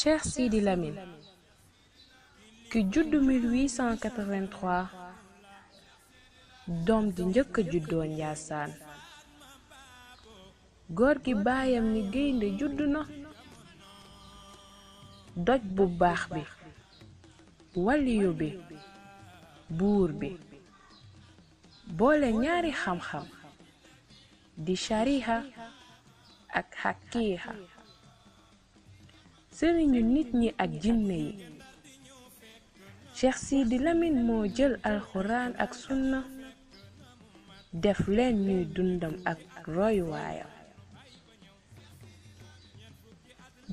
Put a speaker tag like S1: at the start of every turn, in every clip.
S1: Cheikh Sidi Lamine ki juddu 1883 doom di njëkk juddoo Njaasaan góor gi baayam ni gaynde juddu na doj bu baax bi waliyu bi buur bi boole ñaari xam-xam di shariha ak haqiqa sëriñu nit ñi ak jinne yi Cheikh Sidi Lamine moo jël alxuraan ak sunna def leen ñuy dundam ak royuwaayam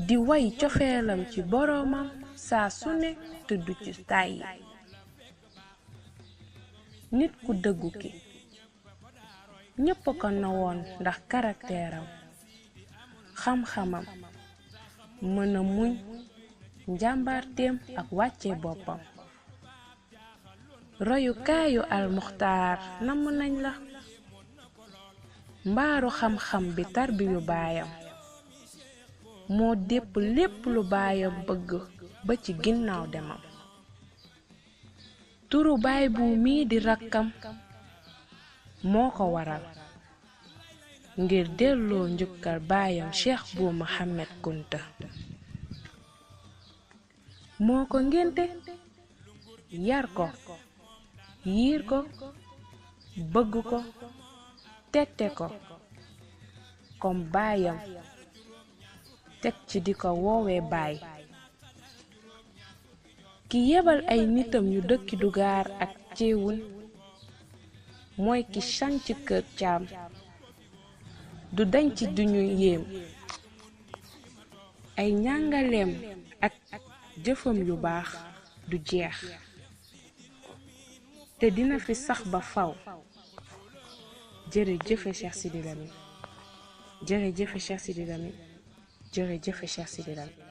S1: di way cofeelam ci boroomam saa su ne tudd ci tàyyi nit ku dëggu ki ñépp ko nawoon ndax karakteeram xam-xamam mën a muñ njàmbaarteem ak wàcce boppam royukaayu almuxtaar namm nañ la mbaaru xam-xam bi tarbiyu baayam moo dépp lépp lu baayam bëgg ba ci ginnaaw demam turu baay bu mii di rakkam moo ko waral ngir delloo njukkal baayam Cheikh bu Mohamed Kunta moo ko ngénte yar ko yiir ko bëgg ko tette ko comme baayam teg ci di ko woowe baay ki yebal ay nitam yu dëkki Dugaar ak Ceewun mooy ki sanc Kër Caam du dañ ci duñu yéem ay njàngaleem ak jëfam yu baax du jeex te dina fi sax ba faw jërëjëfe Cheikh Sidi Lamine jërëjëfe Cheikh Sidi Lamine jërëjëfe Cheikh Sidi Lamine